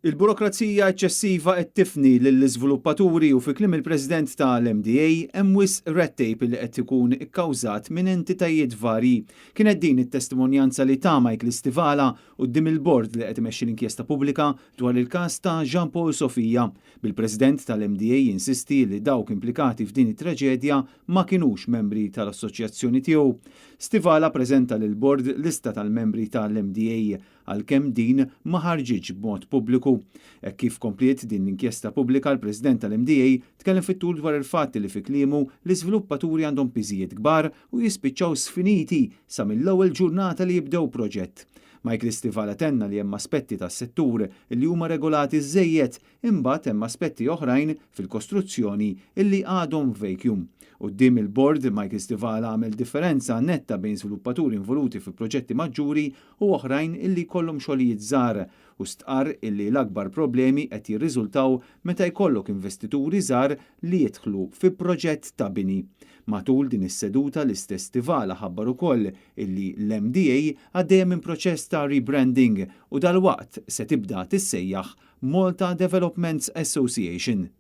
Il-burokrazija eċċessiva qed tifni lill-iżviluppaturi u fi kliem il-President tal-MDA hemm wisq red tape li qed ikun ikkawżat minn entitajiet varji. Kienet din it-testimonjanza li ta Michael Stivala quddiem il-bord li qed imexxi l-inkjesta pubblika dwar il-każ ta' Jean Paul Sofia, bil-President tal-MDA jinsisti li dawk implikati f'din it-traġedja ma kinux membri tal-assoċjazzjoni tiegħu. Stivala preżenta lill-bord lista tal-membri tal-MDA għalkemm din ma ħarġitx b'mod pubbliku. Hekk kif kompliet din l-inkjesta pubblika, l-President tal-MDA tkellem fit-tul dwar il-fatt li fi kliemu l-iżviluppaturi għandhom piżijiet kbar u jispiċċaw sfiniti sa mill-ewwel ġurnata li jibdew proġett. Michael Stivala tenna li hemm aspetti tas-settur li huma regolati żejjed, imbagħad hemm aspetti oħrajn fil-kostruzzjoni illi għadhom vacuum. Quddiem il-bord, Michael Stivala għamel differenza netta bejn żviluppaturi involuti fi proġetti maġġuri u oħrajn illi jkollhom xogħlijiet żgħar u stqarr illi l-akbar problemi qed jirriżultaw meta jkollok investituri żgħar li jidħlu fi proġett ta' bini. Matul din is-seduta l-istess Stivala ħabbar ukoll illi l-MDA għaddejja minn proċess ta' rebranding u dalwaqt se tibda tissejjaħ Malta Developments Association.